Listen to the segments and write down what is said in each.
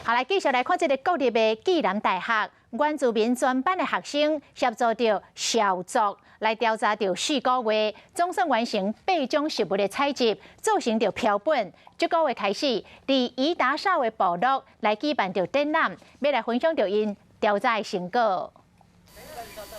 好，來繼續來看這個國立的暨南大學原住民專班的學生協助著邵族來調查著4個月，總算完成八種食物的採集，做成著標本。這個月開始，佇伊達邵的部落來舉辦著展覽，欲來分享著𪜶調查的成果。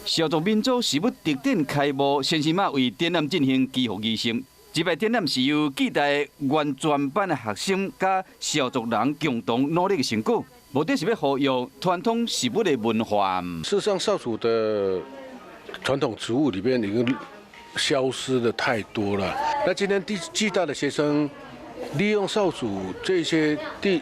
邵族民族食物特展開幕，先生仔為展覽進行祈福儀式。這擺展覽是由暨大原專班的學生佮邵族人共同努力的成果，目的是欲保育傳統食物的文化。事實上，邵族的傳統植物裡面已經消失的太多了。那今天暨大的學生利用邵族這些地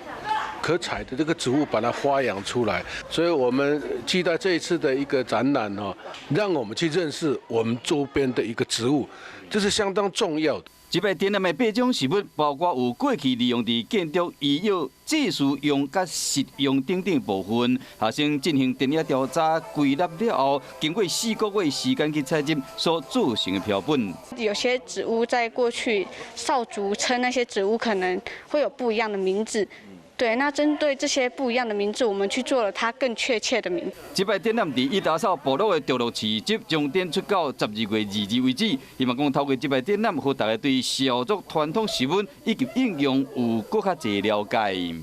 可採的這個植物，把它發揚出來，所以我們期待這一次的一個展覽哦，讓我們去認識我們周邊的一個植物，這是相當重要的。這擺展覽的八種食物，包括有過去利用佇建築、醫藥、祭祀用佮食用等等部分，學生進行田野調查歸納了後，經過4個月時間去採集所做成的標本。有些植物在過去邵族稱那些植物可能會有不一樣的名字。對，那針對這些不一樣的名字，我們去做了它更確切的名字。這擺展覽佇伊達邵部落的著落市集將展出到12月2日為止。希望講透過這擺展覽，予大家對邵族傳統食物以及應用有閣較濟了解。